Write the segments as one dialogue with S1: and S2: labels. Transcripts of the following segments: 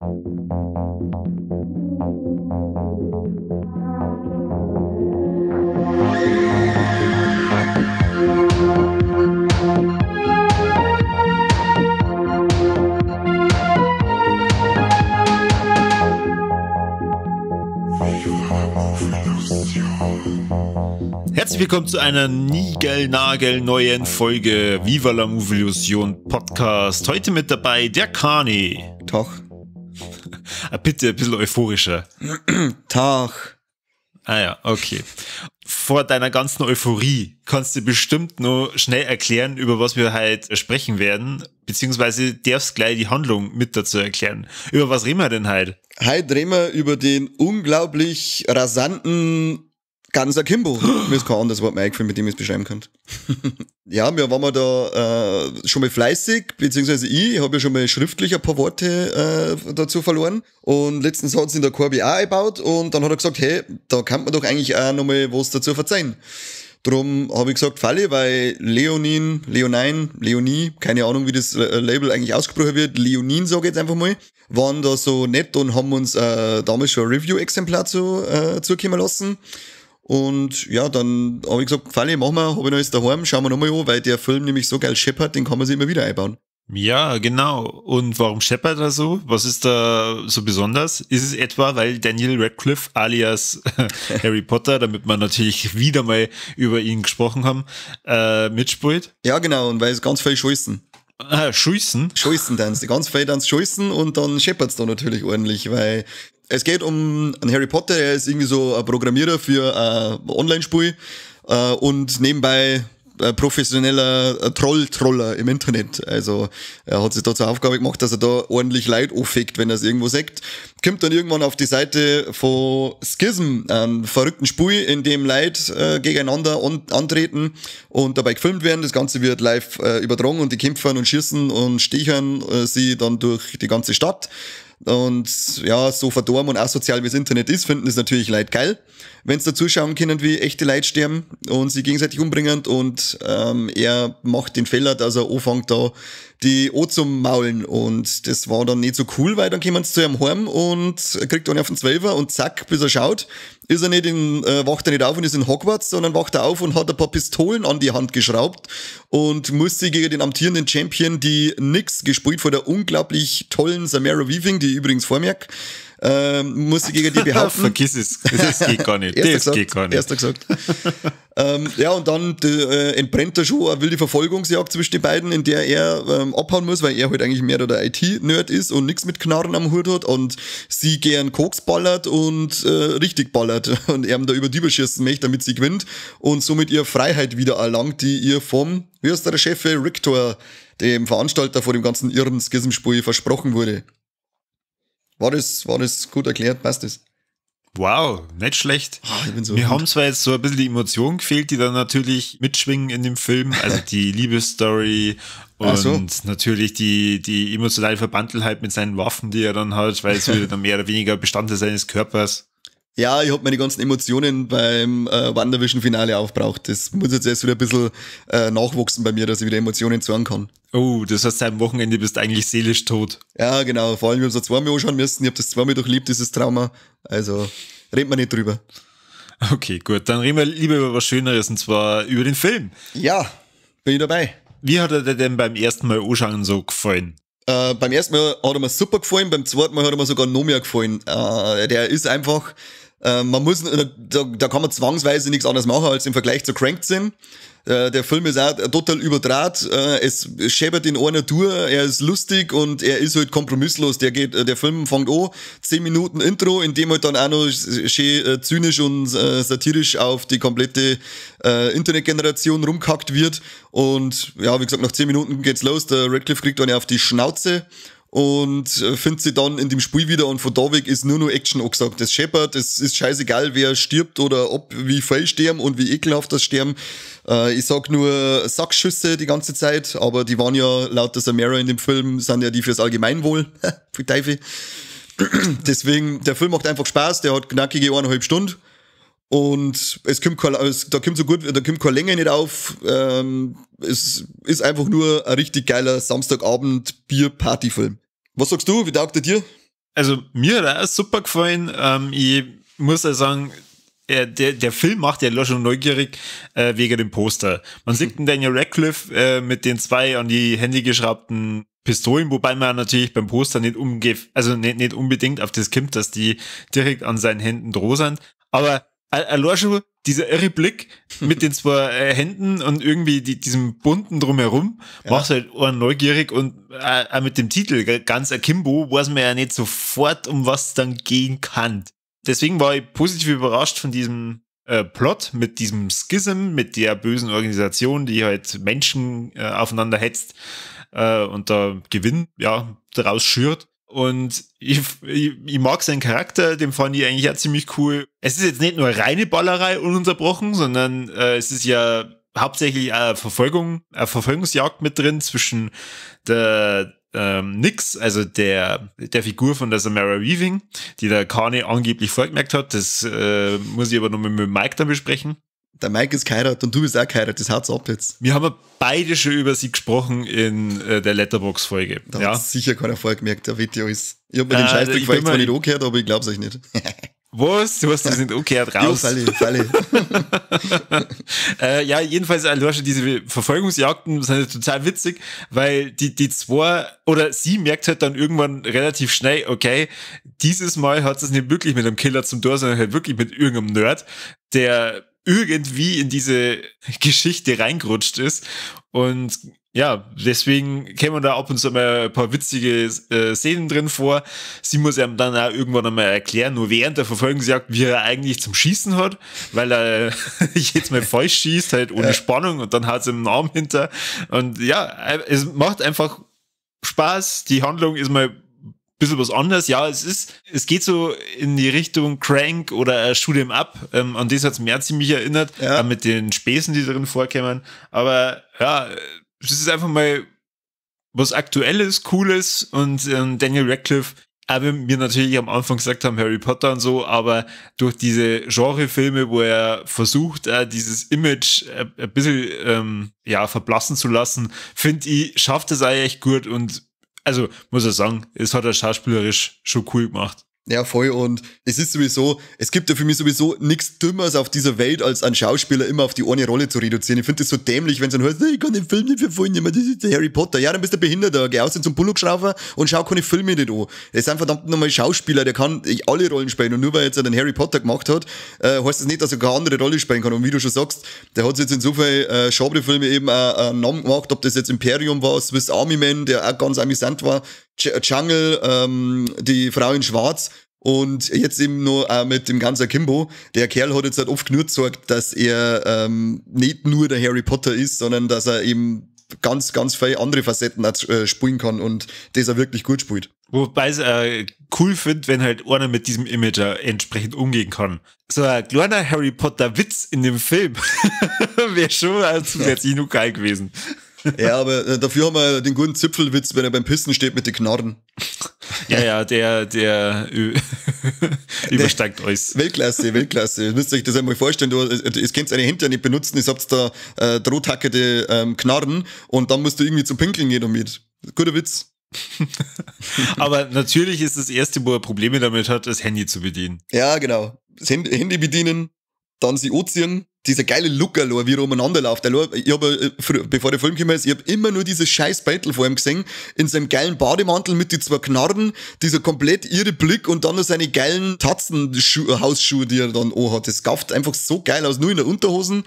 S1: Herzlich willkommen zu einer niegelnagelneuen Folge Viva la Movilusion Podcast. Heute mit dabei der Kani.
S2: Tag.
S1: Bitte ein bisschen euphorischer.
S2: Tag.
S1: Ah ja, okay. Vor deiner ganzen Euphorie kannst du bestimmt nur schnell erklären, über was wir heute sprechen werden, beziehungsweise darfst gleich die Handlung mit dazu erklären. Über was reden wir denn heute?
S2: Heute reden wir über den unglaublich rasanten Guns Akimbo. Mir ist kein anderes Wort mehr eingefallen, mit dem ich es beschreiben kann. Ja, wir waren wir da schon mal fleißig, beziehungsweise ich habe ja schon mal schriftlich ein paar Worte dazu verloren. Und letztens hat es in der Corby auch eingebaut und dann hat er gesagt, hey, da kann man doch eigentlich auch nochmal was dazu verzeihen. Drum habe ich gesagt, Falle, weil Leonin, Leonine, Leonie, keine Ahnung, wie das Label eigentlich ausgesprochen wird, Leonin sage ich jetzt einfach mal, waren da so nett und haben uns damals schon ein Review-Exemplar zukommen lassen. Und ja, dann habe ich gesagt, Falle, machen wir, habe ich noch jetzt daheim, schauen wir nochmal an, weil der Film nämlich so geil scheppert, den kann man sich immer wieder einbauen.
S1: Ja, genau. Und warum scheppert er so? Was ist da so besonders? Ist es etwa, weil Daniel Radcliffe alias Harry Potter, damit wir natürlich wieder mal über ihn gesprochen haben, mitspielt?
S2: Ja, genau, und weil es ganz viel scheißen.
S1: Ah, scheißen?
S2: Scheißen dann, ganz viel dann scheißen und dann scheppert's da natürlich ordentlich, weil es geht um einen Harry Potter, er ist irgendwie so ein Programmierer für ein Online-Spiel und nebenbei professioneller Troll-Troller im Internet. Also er hat sich da zur Aufgabe gemacht, dass er da ordentlich Leid anfickt, wenn er es irgendwo sieht. Kommt dann irgendwann auf die Seite von Schism, einem verrückten Spiel, in dem Leute gegeneinander antreten und dabei gefilmt werden. Das Ganze wird live übertragen und die kämpfen und schießen und stechern sie dann durch die ganze Stadt. Und ja, so verdorben und asozial wie das Internet ist, finden es natürlich Leute geil, wenn sie da zuschauen können, wie echte Leute sterben und sie gegenseitig umbringen. Und er macht den Fehler, dass er anfängt da die O zum Maulen. Und das war dann nicht so cool, weil dann kommen sie zu ihm heim und kriegt dann auf den Zwölfer und zack, bis er schaut, ist er nicht in, wacht er nicht auf und ist in Hogwarts, sondern wacht er auf und hat ein paar Pistolen an die Hand geschraubt und muss sie gegen den amtierenden Champion, die nix gespielt von der unglaublich tollen Samara Weaving, die ich übrigens vormerk, muss sie gegen die behaupten.
S1: Vergiss es, das geht gar nicht. Das geht gar nicht.
S2: Erster gesagt. Ja, und dann entbrennt da schon eine wilde Verfolgungsjagd zwischen den beiden, in der er abhauen muss, weil er halt eigentlich mehr der IT-Nerd ist und nichts mit Knarren am Hut hat und sie gern Koks ballert und richtig ballert und er da über die überschießen möchte, damit sie gewinnt und somit ihr Freiheit wieder erlangt, die ihr vom, wie heißt der Chef, Rictor, dem Veranstalter vor dem ganzen irren Schism-Spiel, versprochen wurde. War das gut erklärt? Passt das?
S1: Wow, nicht schlecht.
S2: Oh, ich bin so
S1: Mir
S2: gut.
S1: haben zwar jetzt so ein bisschen die Emotionen gefehlt, die dann natürlich mitschwingen in dem Film. Also die Liebesstory und
S2: so.
S1: Natürlich die emotionale Verbandelheit mit seinen Waffen, die er dann hat, weil es wird dann mehr oder weniger Bestandteil seines Körpers.
S2: Ja, ich hab meine ganzen Emotionen beim WandaVision-Finale aufgebraucht. Das muss jetzt erst wieder ein bisschen nachwachsen bei mir, dass ich wieder Emotionen zeigen kann.
S1: Oh, das heißt, seit dem Wochenende bist du eigentlich seelisch tot.
S2: Ja, genau. Vor allem, wir haben es zweimal anschauen müssen. Ich hab das zweimal durchlebt, dieses Trauma. Also, reden wir nicht drüber.
S1: Okay, gut. Dann reden wir lieber über was Schöneres, und zwar über den Film.
S2: Ja, bin ich dabei.
S1: Wie hat er dir denn beim ersten Mal anschauen so gefallen?
S2: Beim ersten Mal hat er mir super gefallen, beim zweiten Mal hat er mir sogar noch mehr gefallen. Der ist einfach... Man muss, da kann man zwangsweise nichts anderes machen, als im Vergleich zu Cranked sind. Der Film ist auch total überdraht. Es scheppert in einer Tour, er ist lustig und er ist halt kompromisslos. Der Film fängt an, 10 Minuten Intro, in dem halt dann auch noch schön zynisch und satirisch auf die komplette Internetgeneration rumkackt wird. Und ja, wie gesagt, nach 10 Minuten geht's los. Der Radcliffe kriegt dann auf die Schnauze und findet sie dann in dem Spiel wieder, und von da weg ist nur noch Action angesagt. Das scheppert, es ist scheißegal, wer stirbt oder ob, wie viel sterben und wie ekelhaft das sterben. Ich sag nur Sackschüsse die ganze Zeit, aber die waren ja laut der Samara in dem Film, sind ja die fürs Allgemeinwohl. Pfui Teufel. Deswegen, der Film macht einfach Spaß, der hat knackige 1,5 Stunden. Und es kommt kein, es, da kommt so gut, da kommt keine Länge nicht auf. Es ist einfach nur ein richtig geiler Samstagabend-Bier-Party-Film. Was sagst du? Wie taugt er dir?
S1: Also mir hat er auch super gefallen. Ich muss ja sagen, der Film macht ja schon neugierig wegen dem Poster. Man sieht den Daniel Radcliffe mit den zwei an die Hände geschraubten Pistolen, wobei man natürlich beim Poster nicht nicht unbedingt auf das kommt, dass die direkt an seinen Händen droh sind. Aber allein schon dieser irre Blick mit den zwei Händen und irgendwie diesem bunten Drumherum, ja, macht halt einen neugierig und auch mit dem Titel Guns Akimbo weiß man ja nicht sofort, um was dann gehen kann. Deswegen war ich positiv überrascht von diesem Plot mit diesem Schism, mit der bösen Organisation, die halt Menschen aufeinander hetzt und da Gewinn, ja, daraus schürt. Und ich mag seinen Charakter, den fand ich eigentlich auch ziemlich cool. Es ist jetzt nicht nur reine Ballerei ununterbrochen, sondern es ist ja hauptsächlich eine Verfolgungsjagd mit drin zwischen der Nix, also der Figur von der Samara Weaving, die der Kane angeblich vorgemerkt hat. Das muss ich aber noch mit Mike dann besprechen.
S2: Der Mike ist geheiratet und du bist auch geheiratet, das haut's ab jetzt.
S1: Wir haben ja beide schon über sie gesprochen in der Letterboxd-Folge.
S2: Da ja. Hat sicher keiner vorgemerkt, der wird ja alles. Ich hab mir den Scheißdreck vielleicht zwar nicht angehört, aber ich glaub's euch nicht.
S1: Was? Du hast das nicht angehört, raus.
S2: Ja, Falle.
S1: Ja, jedenfalls, allein schon diese Verfolgungsjagden sind ja total witzig, weil die zwei, oder sie merkt halt dann irgendwann relativ schnell, okay, dieses Mal hat es nicht wirklich mit einem Killer zum Tor, sondern halt wirklich mit irgendeinem Nerd, der irgendwie in diese Geschichte reingerutscht ist. Und ja, deswegen kämen da ab und zu mal ein paar witzige Szenen drin vor. Sie muss ihm dann auch irgendwann einmal erklären, nur während der Verfolgungsjagd, wie er eigentlich zum Schießen hat, weil er jetzt mal falsch schießt, halt ohne Spannung, und dann hat sie ihm einen Arm hinter. Und ja, es macht einfach Spaß. Die Handlung ist mal bisschen was anderes. Ja, es geht so in die Richtung Crank oder Shoot 'em Up. An das hat es mir ziemlich erinnert, ja. Mit den Späßen, die drin vorkämen. Aber ja, es ist einfach mal was Aktuelles, Cooles, und Daniel Radcliffe, auch wenn wir natürlich am Anfang gesagt haben, Harry Potter und so, aber durch diese Genrefilme, wo er versucht, dieses Image ein bisschen verblassen zu lassen, finde ich, schafft es eigentlich echt gut. Und also, muss ich sagen, es hat er schauspielerisch schon cool gemacht.
S2: Ja, voll. Und es ist sowieso, es gibt ja für mich sowieso nichts Dümmeres auf dieser Welt, als einen Schauspieler immer auf die eine Rolle zu reduzieren. Ich finde das so dämlich, wenn es dann heißt, ich kann den Film nicht verfolgen, das ist der Harry Potter. Ja, dann bist du Behinderter, geh aus zum Bullockschrauber und schau keine Filme nicht an. Er ist ein verdammt nochmal Schauspieler, der kann alle Rollen spielen. Und nur weil er jetzt den Harry Potter gemacht hat, heißt das nicht, dass er keine andere Rolle spielen kann. Und wie du schon sagst, der hat sich jetzt in so vielen Genrefilmen eben auch einen Namen gemacht, ob das jetzt Imperium war, Swiss Army Man, der auch ganz amüsant war, Jungle, die Frau in Schwarz und jetzt eben noch auch mit dem Guns Akimbo. Der Kerl hat jetzt halt oft genug gezeigt, dass er nicht nur der Harry Potter ist, sondern dass er eben ganz, ganz viele andere Facetten auch, spielen kann und das er wirklich gut spielt.
S1: Wobei es cool finde, wenn halt einer mit diesem Image entsprechend umgehen kann. So ein kleiner Harry Potter Witz in dem Film wäre schon zusätzlich nur geil gewesen.
S2: Ja, aber dafür haben wir den guten Zipfelwitz, wenn er beim Pissen steht mit den Knarren.
S1: Ja, der übersteigt alles.
S2: Weltklasse, Weltklasse. Ihr müsst euch das einmal vorstellen, ihr könnt eine Hände nicht benutzen, ihr habt da drohtackerte Knarren und dann musst du irgendwie zum Pinkeln gehen damit. Guter Witz.
S1: Aber natürlich ist das erste, wo er Probleme damit hat, das Handy zu bedienen.
S2: Ja, genau. Das Handy bedienen, dann sie anziehen. Dieser geile Look, wie er umeinander läuft. Ich habe, bevor der Film gekommen ist, ich habe immer nur dieses scheiß Beitel vor ihm gesehen, in seinem geilen Bademantel mit die zwei Knarren, dieser komplett irre Blick und dann noch seine geilen Tatzen-Hausschuhe, die er dann hat. Das gafft einfach so geil aus, nur in der Unterhosen.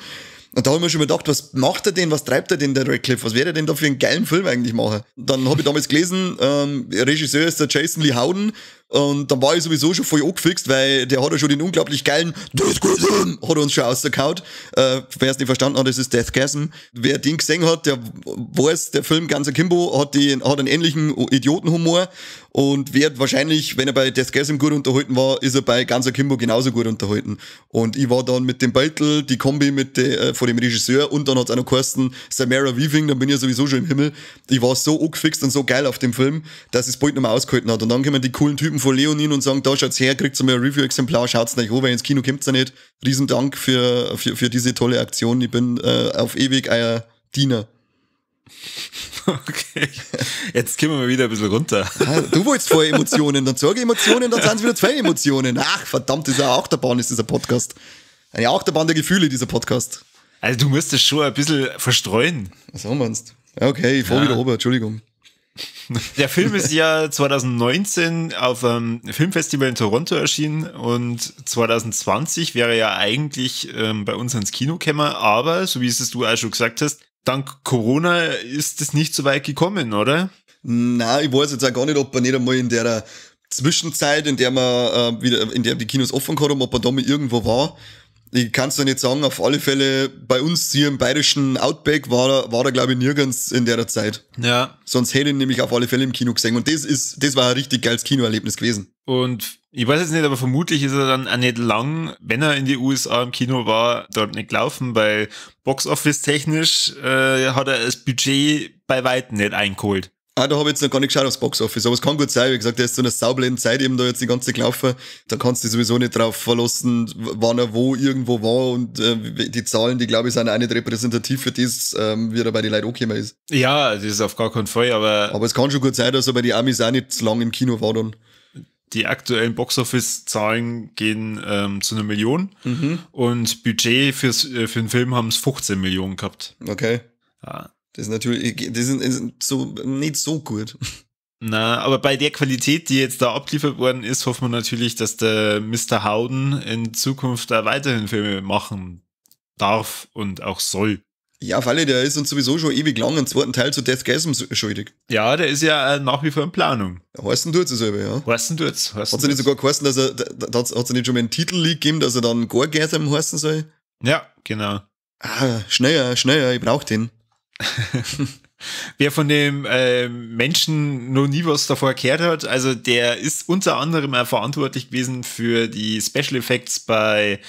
S2: Und da habe ich mir schon mal gedacht, was macht er denn, was treibt er denn, der Radcliffe? Was wäre er denn da für einen geilen Film eigentlich machen? Dann habe ich damals gelesen, Regisseur ist der Jason Lee Howden. Und dann war ich sowieso schon voll angefixt, weil der hat ja schon den unglaublich geilen Deathgasm hat er uns schon rausgehauen. Wer es nicht verstanden hat, das ist Deathgasm. Wer den gesehen hat, der weiß, der Film Guns Akimbo hat einen ähnlichen Idiotenhumor und wird wahrscheinlich, wenn er bei Deathgasm gut unterhalten war, ist er bei Guns Akimbo genauso gut unterhalten. Und ich war dann mit dem Beitel, die Kombi mit von dem Regisseur und dann hat es auch noch geheißen Samara Weaving, dann bin ich ja sowieso schon im Himmel. Ich war so angefixt und so geil auf dem Film, dass es bald nicht mehr ausgehalten hat. Und dann kommen die coolen Typen von Leonin und sagen, da schaut's her, kriegt's mal ein Review-Exemplar, schaut's nicht an, weil ins Kino kommt's ja nicht. Riesendank für diese tolle Aktion. Ich bin auf ewig euer Diener.
S1: Okay, jetzt kommen wir wieder ein bisschen runter.
S2: Ah, du wolltest vorher Emotionen, dann sage ich Emotionen, dann sind es wieder zwei Emotionen. Ach, verdammt, das ist eine Achterbahn, ist dieser Podcast. Eine Achterbahn der Gefühle, dieser Podcast.
S1: Also du musst das schon ein bisschen verstreuen.
S2: Was meinst du? Okay, ich fahr wieder runter, Entschuldigung.
S1: Der Film ist ja 2019 auf einem Filmfestival in Toronto erschienen und 2020 wäre ja eigentlich bei uns ins Kino gekommen, aber, so wie es du auch schon gesagt hast, dank Corona ist es nicht so weit gekommen, oder?
S2: Na, ich weiß jetzt auch gar nicht, ob er nicht einmal in der Zwischenzeit, in der man wieder, in der die Kinos offen gehabt haben, ob er da mal irgendwo war. Ich kann's dir nicht sagen, auf alle Fälle bei uns hier im bayerischen Outback war er glaube ich, nirgends in der Zeit.
S1: Ja.
S2: Sonst hätte ich ihn nämlich auf alle Fälle im Kino gesehen. Und das war ein richtig geiles Kinoerlebnis gewesen.
S1: Und ich weiß jetzt nicht, aber vermutlich ist er dann auch nicht lang, wenn er in die USA im Kino war, dort nicht gelaufen, weil Box-Office technisch hat er das Budget bei weitem nicht eingeholt.
S2: Ah, da habe ich jetzt noch gar nicht geschaut aufs Box-Office, aber es kann gut sein, wie gesagt, der ist so eine saublöden Zeit eben da jetzt die ganze gelaufen, da kannst du dich sowieso nicht drauf verlassen, wann er wo irgendwo war und die Zahlen, die glaube ich, sind auch nicht repräsentativ für das, wie er bei den Leuten angekommen ist.
S1: Ja, das ist auf gar keinen Fall, aber...
S2: Aber es kann schon gut sein, dass er bei den Amis auch nicht lang im Kino war dann.
S1: Die aktuellen Box-Office-Zahlen gehen zu 1 Million und Budget für den Film haben es 15 Millionen gehabt.
S2: Okay.
S1: Ja.
S2: Das ist natürlich, das ist so, nicht so gut.
S1: Na, aber bei der Qualität, die jetzt da abgeliefert worden ist, hoffen wir natürlich, dass der Mr. Howden in Zukunft da weiterhin Filme machen darf und auch soll.
S2: Ja, auf alle, der ist uns sowieso schon ewig lang einen zweiten Teil zu Deathgasm schuldig.
S1: Ja, der ist ja nach wie vor in Planung.
S2: Heißen tut's es selber, ja.
S1: Heißen tut's.
S2: Hat's ja nicht sogar geheißen, dass er, da hat's ja nicht schon mal einen Titel gegeben, dass er dann Goregasm heißen soll?
S1: Ja, genau.
S2: Ah, schneller, schneller, ich brauch den.
S1: Wer von dem Menschen noch nie was davor gehört hat, also der ist unter anderem auch verantwortlich gewesen für die Special Effects bei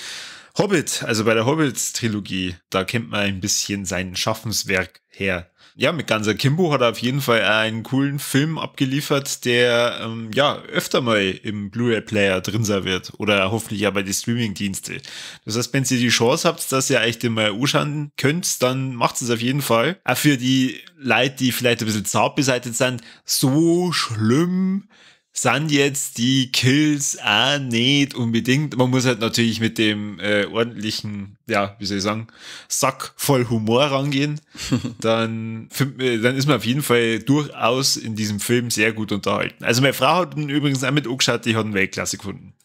S1: Hobbit, also bei der Hobbit-Trilogie. Da kennt man ein bisschen sein Schaffenswerk her. Ja, mit Guns Akimbo hat er auf jeden Fall einen coolen Film abgeliefert, der ja öfter mal im Blu-ray-Player drin sein wird oder hoffentlich auch bei den Streaming-Diensten. Das heißt, wenn ihr die Chance habt, dass ihr euch den mal anschauen könnt, dann macht es auf jeden Fall. Auch für die Leute, die vielleicht ein bisschen zart beseitigt sind, so schlimm sind jetzt die Kills auch nicht unbedingt. Man muss halt natürlich mit dem ordentlichen, ja, wie soll ich sagen, Sack voll Humor rangehen. Dann ist man auf jeden Fall durchaus in diesem Film sehr gut unterhalten. Also meine Frau hat ihn übrigens auch mit angeschaut, die hat ihn Weltklasse gefunden.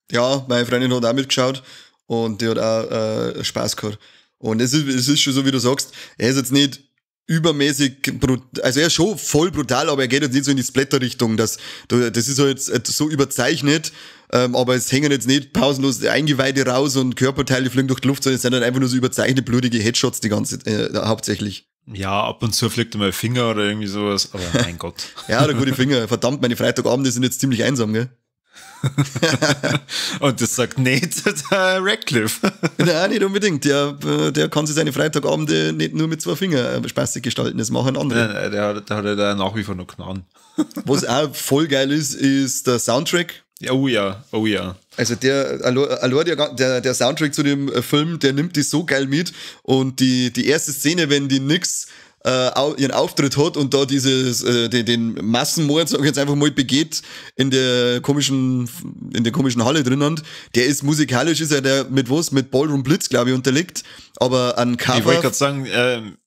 S2: Ja, meine Freundin hat auch mitgeschaut und die hat auch Spaß gehabt. Und es ist schon so, wie du sagst, er ist jetzt nicht übermäßig brutal, also er ist schon voll brutal, aber er geht jetzt nicht so in die Splatter-Richtung, das ist halt so überzeichnet, aber es hängen jetzt nicht pausenlos Eingeweide raus und Körperteile fliegen durch die Luft, sondern es sind halt einfach nur so überzeichnet blutige Headshots die ganze, hauptsächlich.
S1: Ja, ab und zu fliegt mal ein Finger oder irgendwie sowas, aber mein Gott.
S2: Ja, der gute Finger. Verdammt, meine Freitagabende sind jetzt ziemlich einsam, gell?
S1: Und das sagt nicht der Radcliffe.
S2: Nein, nicht unbedingt. Der kann sich seine Freitagabende nicht nur mit zwei Fingern spaßig gestalten, das machen andere.
S1: Nein, der hat ja da nach wie vor noch Knarren.
S2: Was auch voll geil ist, ist der Soundtrack.
S1: Oh ja, oh ja.
S2: Also der Soundtrack zu dem Film, der nimmt die so geil mit. Und die erste Szene, wenn die Nyx ihren Auftritt hat und da dieses den Massenmord, sag ich jetzt einfach mal, begeht in der komischen Halle drinnen, der ist musikalisch, ist er der mit was? Mit Ballroom Blitz, glaube ich, unterlegt, aber an Cover...
S1: Ich wollte gerade sagen,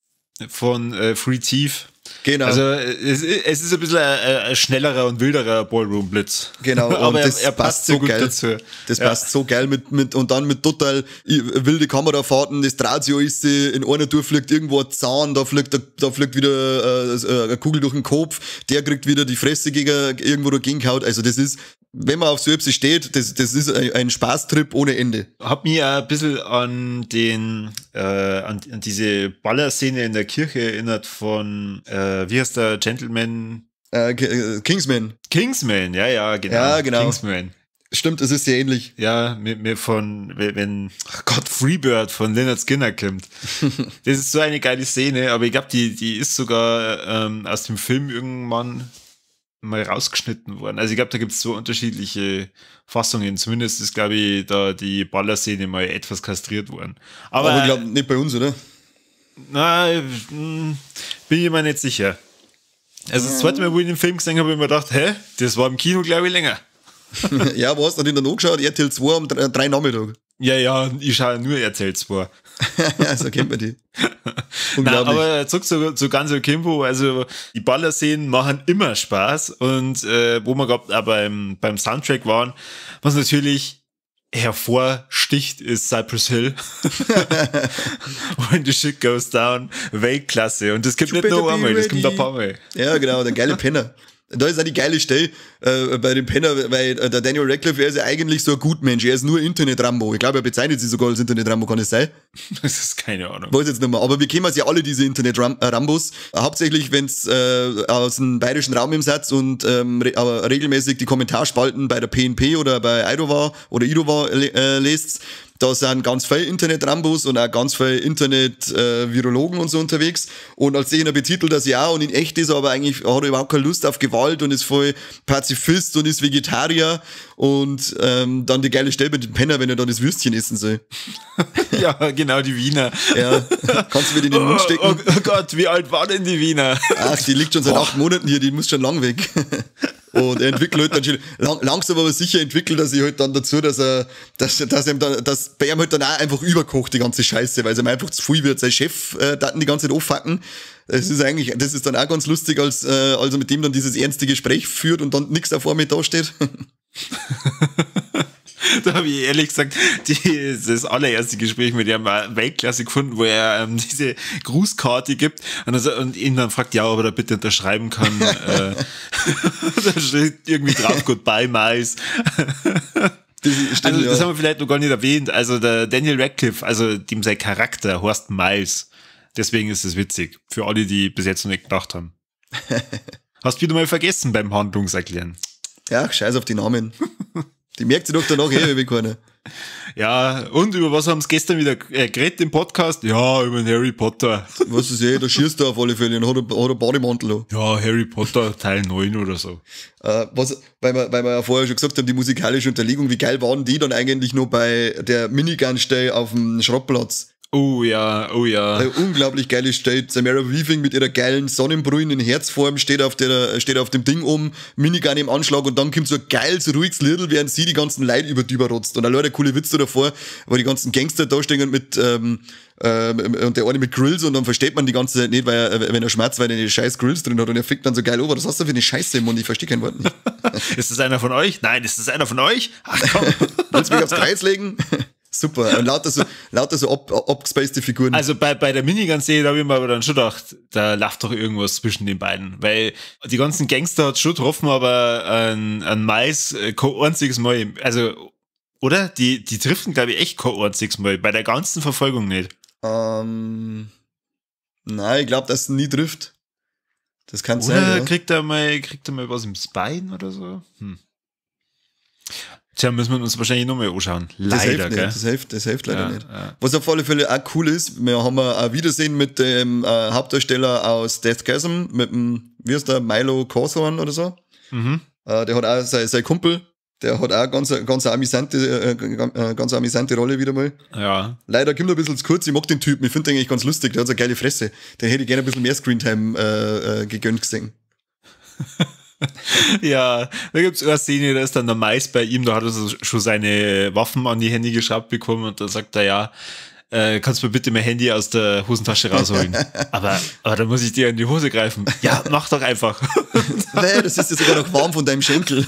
S1: von Free Thief.
S2: Genau.
S1: Also es ist ein bisschen ein schnellerer und wilderer Ballroom Blitz.
S2: Genau, und
S1: aber
S2: das
S1: er passt so gut
S2: geil
S1: dazu.
S2: Das passt so geil mit und dann mit total wilde Kamerafahrten, das Tratio ist sie, in einer Tour fliegt irgendwo ein Zahn, da fliegt wieder eine Kugel durch den Kopf, der kriegt wieder die Fresse gegen irgendwo dagegen gehaut. Also das ist, wenn man auf so etwas steht, das ist ein Spaßtrip ohne Ende.
S1: Hab mich ein bisschen an den an diese Ballerszene in der Kirche erinnert von wie heißt der Gentleman?
S2: Kingsman.
S1: Kingsman, ja, genau.
S2: Ja, genau.
S1: Kingsman.
S2: Stimmt, es ist sehr ähnlich.
S1: Ja, mir von, wenn, ach Gott, Freebird von Lynyrd Skynyrd kommt. Das ist so eine geile Szene, aber ich glaube, die ist sogar aus dem Film irgendwann mal rausgeschnitten worden. Also ich glaube, da gibt es so unterschiedliche Fassungen. Zumindest ist, glaube ich, da die Ballerszene mal etwas kastriert worden. Aber
S2: ich glaube, nicht bei uns, oder?
S1: Na, bin ich mir nicht sicher. Also das zweite Mal, wo ich den Film gesehen habe, habe ich mir gedacht, hä, das war im Kino, glaube ich, länger.
S2: Ja, wo hast du denn dann angeschaut? RTL 2 um 3 Nachmittag.
S1: Ja, ja, ich schaue nur RTL 2.
S2: So kennt man die.
S1: Unglaublich. Na, aber zurück zu Guns Akimbo, also die Ballerszenen machen immer Spaß und wo wir gerade auch beim Soundtrack waren, was natürlich hervorsticht, ist Cypress Hill. When the shit goes down, Weltklasse. Und das gibt nicht nur einmal, das kommt ein paar Mal.
S2: Ja, genau, der geile Penner. Da ist auch die geile Stelle bei dem Penner, weil der Daniel Radcliffe, er ist ja eigentlich so ein Gutmensch, er ist nur Internet-Rambo. Ich glaube, er bezeichnet sich sogar als Internet-Rambo, kann es sein?
S1: Das ist keine Ahnung.
S2: Weiß jetzt nicht mehr. Aber wir kennen ja alle, diese Internet-Rambos. Hauptsächlich, wenn's aus dem bayerischen Raum im Satz und aber regelmäßig die Kommentarspalten bei der PNP oder bei Idova oder Idova lest. Da sind ganz viele Internet-Rambos und auch ganz viele Internet-Virologen und so unterwegs. Und als jener betitelt das ja und in echt ist er aber eigentlich, hat er überhaupt keine Lust auf Gewalt und ist voll Pazifist und ist Vegetarier. Und dann die geile Stelle mit dem Penner, wenn er dann das Würstchen essen soll.
S1: Ja, genau, die Wiener.
S2: Ja, kannst du mir die in den Mund stecken?
S1: Oh Gott, wie alt war denn die Wiener?
S2: Ach, die liegt schon seit 8 Monaten hier, die muss schon lang weg. Und er entwickelt halt dann schon, langsam aber sicher entwickelt er sich halt dann dazu, dass er, dass, dass ihm dann, dass bei ihm halt dann auch einfach überkocht, die ganze Scheiße, weil es ihm einfach zu viel wird. Sein Chef, Daten die ganze Zeit auffacken. Das ist eigentlich, das ist dann auch ganz lustig, als er mit dem dann dieses ernste Gespräch führt und dann nix auf einmal da steht.
S1: Da habe ich ehrlich gesagt das allererste Gespräch mit ihm Weltklasse gefunden, wo er diese Grußkarte gibt und ihn dann fragt, ja, ob er da bitte unterschreiben kann. Da steht irgendwie drauf, Goodbye, Miles.
S2: Das stimmt,
S1: also, das
S2: ja.
S1: haben wir vielleicht noch gar nicht erwähnt. Also der Daniel Radcliffe, also dem sein Charakter heißt Miles. Deswegen ist es witzig. Für alle, die bis jetzt noch nicht gedacht haben. Hast du wieder mal vergessen beim Handlungserklären.
S2: Ja, scheiß auf die Namen. Die merkt sich doch danach eh wie keiner.
S1: Ja, und über was haben sie gestern wieder geredet im Podcast? Ja, über den Harry Potter.
S2: Was ist eh, da schießt er auf alle Fälle und hat einen Bademantel an.
S1: Ja, Harry Potter Teil 9 oder so.
S2: Was, weil wir ja vorher schon gesagt haben, die musikalische Unterlegung, wie geil waren die dann eigentlich nur bei der Minigun-Stelle auf dem Schrottplatz?
S1: Oh ja, oh ja.
S2: Eine unglaublich geile Stelle. Samara Weaving mit ihrer geilen Sonnenbrille in Herzform steht auf dem Ding um, Minigun im Anschlag und dann kommt so ein geiles, ruhiges Liedl, während sie die ganzen Leute über die rotzt. Und da der coole Witz da davor, wo die ganzen Gangster da stehen und mit, und der eine mit Grills und dann versteht man die ganze Zeit nicht, weil er, wenn er schmerzt, weil er die scheiß Grills drin hat und er fickt dann so geil, oh, was hast du für eine Scheiße im Mund? Ich verstehe kein Wort nicht.
S1: Ist das einer von euch? Nein, ist das einer von euch? Ach komm.
S2: Willst du mich aufs Kreuz legen? Super. Und lauter so abgespacede Figuren.
S1: Also bei der Minigun-Szene, da habe ich mir aber dann schon gedacht, da läuft doch irgendwas zwischen den beiden. Weil die ganzen Gangster hat schon getroffen, aber ein Mais kein einziges Mal. Also, oder? Die treffen, glaube ich, echt kein einziges Mal. Bei der ganzen Verfolgung nicht.
S2: Nein, ich glaube, dass es nie trifft. Das kann sein.
S1: Oder kriegt er mal was im Spine oder so? Hm. Tja, müssen wir uns wahrscheinlich nochmal anschauen. Leider,
S2: das
S1: gell?
S2: Hilft nicht, das hilft leider
S1: ja,
S2: nicht.
S1: Ja.
S2: Was auf alle Fälle auch cool ist, wir haben ein Wiedersehen mit dem Hauptdarsteller aus Deathgasm, mit dem, wie heißt der, Milo Cawthorn oder so.
S1: Mhm.
S2: Der hat auch sein Kumpel, der hat auch ganz amüsante Rolle wieder mal.
S1: Ja.
S2: Leider kommt er ein bisschen zu kurz, ich mag den Typen, ich finde den eigentlich ganz lustig, der hat so eine geile Fresse. Den hätte ich gerne ein bisschen mehr Screentime gegönnt gesehen.
S1: Ja, da gibt's eine Szene, da ist dann der Mais bei ihm, da hat er schon seine Waffen an die Hände geschraubt bekommen und da sagt er, ja, kannst du mir bitte mein Handy aus der Hosentasche rausholen? aber da muss ich dir in die Hose greifen. Ja, mach doch einfach.
S2: Nee, das ist ja sogar noch warm von deinem Schenkel.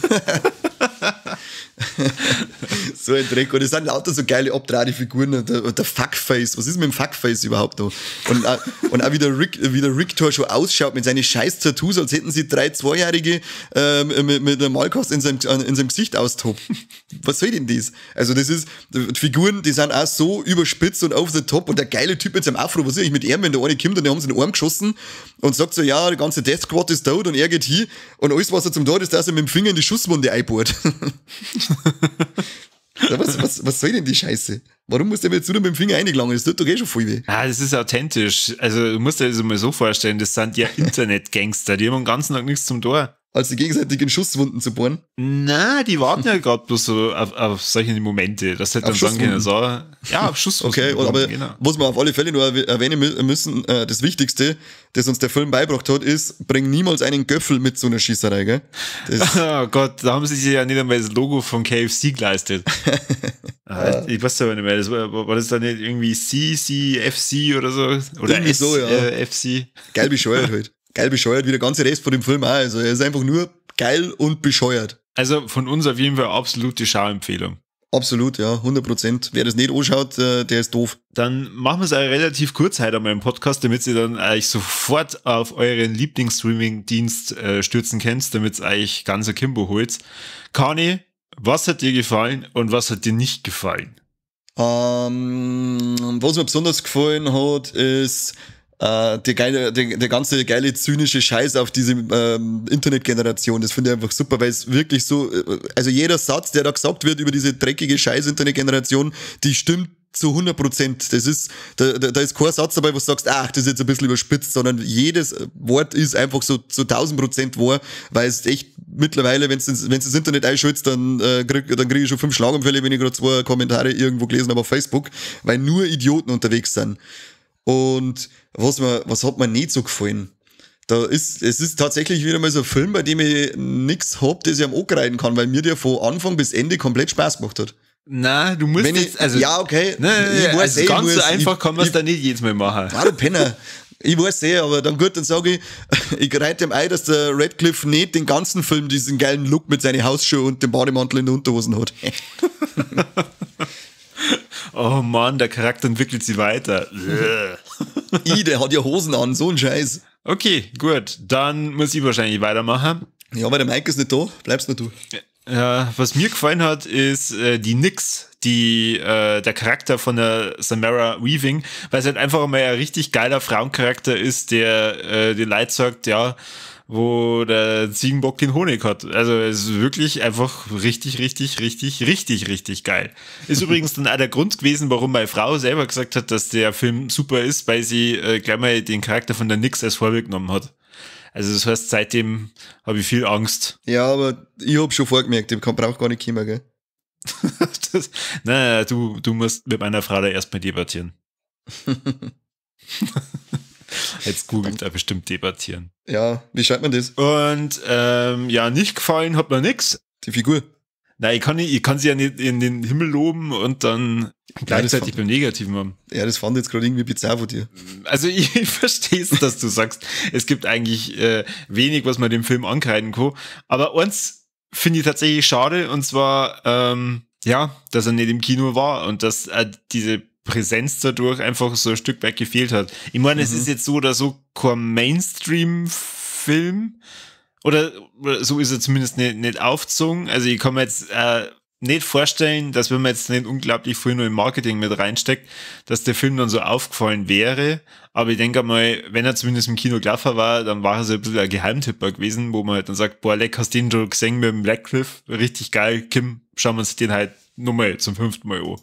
S2: So ein Dreck. Und es sind lauter so geile abdrahte Figuren und der Fuckface. Was ist mit dem Fuckface überhaupt noch? Und auch wie der Rictor schon ausschaut mit seinen scheiß Tattoos, als hätten sie 3 Zweijährige mit einer Malkost in seinem Gesicht austobt. Was soll denn das? Also das ist, die Figuren, die sind auch so überspitzt und over the top und der geile Typ mit seinem Afro, was ist eigentlich mit ihm, wenn der eine kommt und die haben sie in den Arm geschossen und sagt so, ja, die ganze Death Squad ist tot und er geht hin und alles, was er zum Tod ist, dass er mit dem Finger in die Schusswunde einbohrt. Was soll denn die Scheiße? Warum muss der mir jetzt nur mit dem Finger reingelangen? Das tut doch eh schon voll weh.
S1: Ah, das ist authentisch. Also du musst dir das mal so vorstellen, das sind ja Internet-Gangster, die haben den ganzen Tag nichts zum Tor.
S2: Als die gegenseitig in Schusswunden zu bohren?
S1: Na, die warten ja gerade bloß so auf solche Momente, dass halt dann sagen können, so, ja, auf Schusswunden.
S2: Okay, aber genau. Was wir auf alle Fälle nur erwähnen müssen, das Wichtigste, das uns der Film beigebracht hat, ist, bring niemals einen Göffel mit zu einer Schießerei, gell?
S1: Das oh Gott, da haben sie sich ja nicht einmal das Logo von KFC geleistet. Ich weiß aber nicht mehr, das war das dann nicht irgendwie CCFC oder so? Oder
S2: irgendwie so, ja.
S1: FC?
S2: Geil bescheuert halt. Geil bescheuert, wie der ganze Rest von dem Film auch. Also er ist einfach nur geil und bescheuert.
S1: Also von uns auf jeden Fall absolute Schauempfehlung.
S2: Absolut, ja, 100%. Wer das nicht anschaut, der ist doof.
S1: Dann machen wir es auch relativ kurz heute einmal im Podcast, damit ihr dann eigentlich sofort auf euren Lieblingsstreaming-Dienst stürzen könnt, damit ihr eigentlich ganz akimbo holt. Kani, was hat dir gefallen und was hat dir nicht gefallen?
S2: Was mir besonders gefallen hat, ist der ganze geile zynische Scheiß auf diese Internetgeneration. Das finde ich einfach super, weil es wirklich so, also jeder Satz, der da gesagt wird über diese dreckige Scheiß-Internetgeneration, die stimmt zu 100%. Das ist, da ist kein Satz dabei, wo du sagst, ach, das ist jetzt ein bisschen überspitzt, sondern jedes Wort ist einfach so zu 1000% wahr, weil es echt mittlerweile, wenn du das Internet einschaltest, dann krieg ich schon 5 Schlaganfälle, wenn ich gerade 2 Kommentare irgendwo gelesen habe auf Facebook, weil nur Idioten unterwegs sind. Und was hat mir nicht so gefallen? Es ist tatsächlich wieder mal so ein Film, bei dem ich nix hab, das ich am angreifen kann, weil mir der von Anfang bis Ende komplett Spaß gemacht hat.
S1: Na, du musst jetzt, also.
S2: Ja, okay.
S1: Ne, ich weiß also ganz so einfach kann man es da nicht jedes Mal machen.
S2: Ah, du Penner. Ich weiß eh, aber dann gut, dann sage ich, ich reite ihm ein, dass der Radcliffe nicht den ganzen Film diesen geilen Look mit seinen Hausschuhen und dem Bademantel in der Unterhosen hat.
S1: Oh Mann, der Charakter entwickelt sich weiter.
S2: Der hat ja Hosen an, so ein Scheiß.
S1: Okay, gut, dann muss ich wahrscheinlich weitermachen.
S2: Ja, weil der Mike ist nicht da, bleibst nur du.
S1: Ja, was mir gefallen hat, ist die Nyx, der Charakter von der Samara Weaving, weil es halt einfach mal ein richtig geiler Frauencharakter ist, der den Leuten sagt, ja, wo der Ziegenbock den Honig hat. Also es ist wirklich einfach richtig, richtig, richtig, richtig, richtig geil. Ist übrigens dann auch der Grund gewesen, warum meine Frau selber gesagt hat, dass der Film super ist, weil sie gleich mal den Charakter von der Nyx als Vorbild genommen hat. Also das heißt, seitdem habe ich viel Angst.
S2: Ja, aber ich habe schon vorgemerkt, ich brauche gar nicht kommen, gell?
S1: Naja, du musst mit meiner Frau da erstmal debattieren. Jetzt googelt er bestimmt debattieren.
S2: Ja, wie schreibt man das?
S1: Und ja, nicht gefallen hat mir nix.
S2: Die Figur?
S1: Nein, ich kann sie ja nicht in den Himmel loben und dann gleichzeitig beim Negativen haben.
S2: Ja, das fand ich jetzt gerade irgendwie bizarr von dir.
S1: Also ich verstehe es, dass du sagst, es gibt eigentlich wenig, was man dem Film ankreiden kann. Aber eins finde ich tatsächlich schade, und zwar, ja, dass er nicht im Kino war und dass diese Präsenz dadurch einfach so ein Stück weit gefehlt hat. Ich meine, es ist jetzt so oder so kein Mainstream-Film. Oder so ist er zumindest nicht aufgezogen. Also ich kann mir jetzt nicht vorstellen, dass wenn man jetzt nicht unglaublich viel nur im Marketing mit reinsteckt, dass der Film dann so aufgefallen wäre. Aber ich denke mal, wenn er zumindest im Kino gelaufen war, dann war er so ein bisschen ein Geheimtipper gewesen, wo man halt dann sagt, boah, leck, hast du den schon gesehen mit dem Radcliffe? Richtig geil, Kim, schauen wir uns den halt nochmal zum 5. Mal an.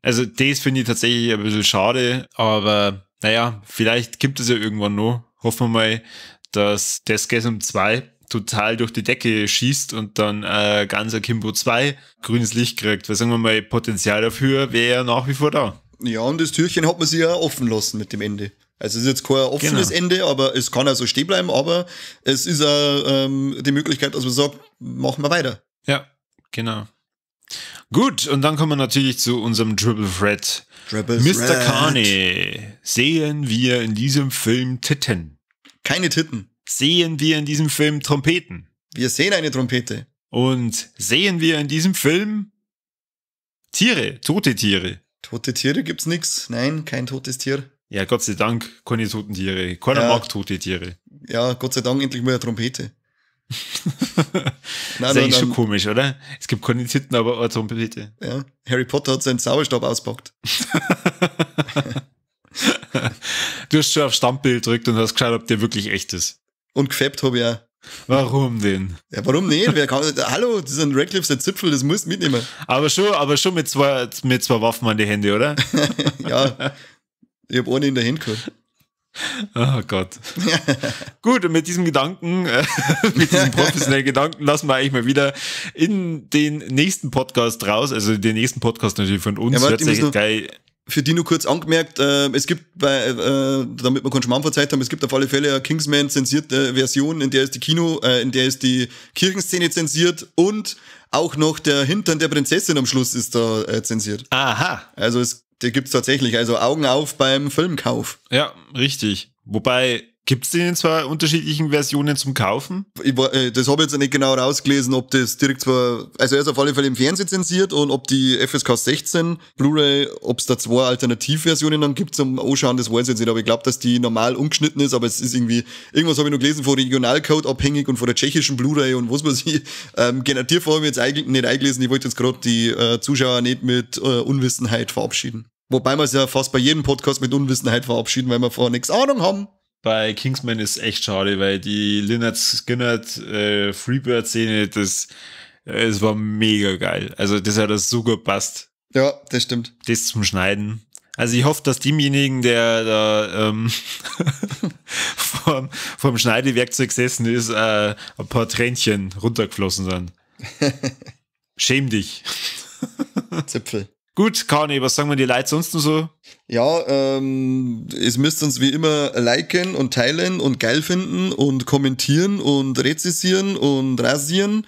S1: Also das finde ich tatsächlich ein bisschen schade, aber naja, vielleicht gibt es ja irgendwann noch. Hoffen wir mal, dass Deathgasm 2 total durch die Decke schießt und dann Guns Akimbo 2 grünes Licht kriegt. Weil sagen wir mal, Potenzial dafür wäre ja nach wie vor da.
S2: Ja, und das Türchen hat man sich ja offen lassen mit dem Ende. Also es ist jetzt kein offenes Ende, aber es kann also stehen bleiben, aber es ist auch die Möglichkeit, dass man sagt, machen wir weiter.
S1: Ja, genau. Gut, und dann kommen wir natürlich zu unserem Triple Threat.
S2: Triple
S1: Mr.
S2: Threat.
S1: Carney, sehen wir in diesem Film Titten?
S2: Keine Titten.
S1: Sehen wir in diesem Film Trompeten?
S2: Wir sehen eine Trompete.
S1: Und sehen wir in diesem Film Tiere, tote Tiere?
S2: Tote Tiere gibt's nix. Nein, kein totes Tier.
S1: Ja, Gott sei Dank, keine toten Tiere. Keiner mag tote Tiere.
S2: Ja, Gott sei Dank endlich mal eine Trompete.
S1: Nein, das ist eigentlich schon komisch, oder? Es gibt keine Titten, aber eine Trompete.
S2: Ja, Harry Potter hat seinen Zauberstab auspackt.
S1: Du hast schon auf Standbild gedrückt und hast geschaut, ob der wirklich echt ist.
S2: Und gefappt habe ich auch.
S1: Warum denn?
S2: Ja, warum nicht? Wer kann, hallo, das ist ein Radcliffe, sein Zipfel, das musst du mitnehmen.
S1: Aber schon mit zwei Waffen an die Hände, oder?
S2: Ja, ich habe eine in der Hand gehabt.
S1: Oh Gott. Gut, und mit diesem Gedanken, mit diesem professionellen Gedanken lassen wir eigentlich mal wieder in den nächsten Podcast raus. Also den nächsten Podcast natürlich von uns.
S2: Ja, warte, ich muss noch, für die nur kurz angemerkt, es gibt bei, damit wir keinen Schmarrn verzeiht haben, es gibt auf alle Fälle eine Kingsman zensierte Version, in der ist die in der ist die Kirchenszene zensiert und auch noch der Hintern der Prinzessin am Schluss ist da zensiert.
S1: Aha.
S2: Also die gibt's tatsächlich. Also Augen auf beim Filmkauf.
S1: Ja, richtig. Wobei, gibt's den in zwei unterschiedlichen Versionen zum Kaufen?
S2: Das habe ich jetzt nicht genau rausgelesen, ob das direkt zwar, also er ist auf alle Fälle im Fernsehen zensiert und ob die FSK 16 Blu-ray, ob es da zwei Alternativversionen dann gibt zum Anschauen, das weiß ich jetzt nicht, aber ich glaube, dass die normal ungeschnitten ist, aber es ist irgendwie, irgendwas habe ich noch gelesen, von Regionalcode abhängig und von der tschechischen Blu-ray und was weiß ich. Genau, die habe ich jetzt eigentlich nicht eingelesen, ich wollte jetzt gerade die Zuschauer nicht mit Unwissenheit verabschieden. Wobei wir es ja fast bei jedem Podcast mit Unwissenheit verabschieden, weil wir vorher nichts Ahnung haben.
S1: Bei Kingsman ist echt schade, weil die Lynyrd Skynyrd Freebird-Szene, das war mega geil. Also das hat das so gut gepasst.
S2: Ja, das stimmt.
S1: Das zum Schneiden. Also ich hoffe, dass demjenigen, der da vorm Schneidewerkzeug gesessen ist, ein paar Tränchen runtergeflossen sind. Schäm dich.
S2: Zipfel.
S1: Gut, Kani, was sagen wir die Leute sonst noch so?
S2: Ja, es müsst uns wie immer liken und teilen und geil finden und kommentieren und rezessieren und rasieren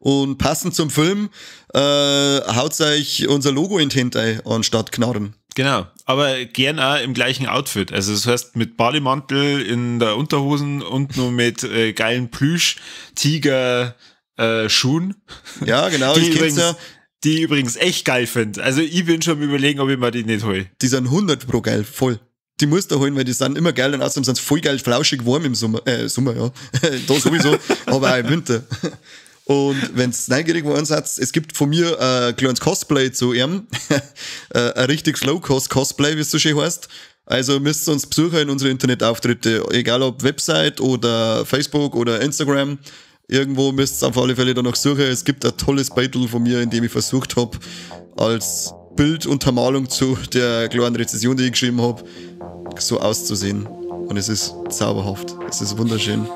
S2: und passend zum Film haut euch unser Logo in die Hände anstatt Knarren.
S1: Genau, aber gern auch im gleichen Outfit. Also das heißt mit Bademantel in der Unterhosen und nur mit geilen Plüsch-Tiger-Schuhen.
S2: Ja, genau,
S1: die übrigens, ja. Die ich übrigens echt geil finde. Also ich bin schon am Überlegen, ob ich mir die nicht hole.
S2: Die sind 100 pro geil, voll. Die musst du holen, weil die sind immer geil und außerdem sind sie voll geil flauschig warm im Sommer. Sommer, ja. Da sowieso, aber auch im Winter. Und wenn's neugierig geworden seid, es gibt von mir ein kleines Cosplay zu ihm. Ein richtig Low-Cost-Cosplay, wie es so schön heißt. Also müsst ihr uns besuchen in unsere Internetauftritte, egal ob Website oder Facebook oder Instagram. Irgendwo müsst ihr auf alle Fälle danach suchen. Es gibt ein tolles Battle von mir, in dem ich versucht habe, als Bilduntermalung zu der kleinen Rezession, die ich geschrieben habe, so auszusehen. Und es ist zauberhaft. Es ist wunderschön.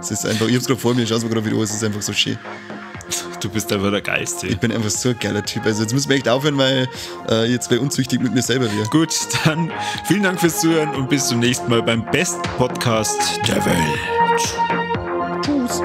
S2: Es ist einfach, ich hab's gerade vor mir, ich schau's mir gerade wieder an, es ist einfach so schön.
S1: Du bist einfach der Geilste.
S2: Ich bin einfach so ein geiler Typ. Also jetzt müssen wir echt aufhören, weil jetzt wäre unzüchtig mit mir selber wieder.
S1: Gut, dann vielen Dank fürs Zuhören und bis zum nächsten Mal beim besten Podcast der Welt.
S2: Tschüss.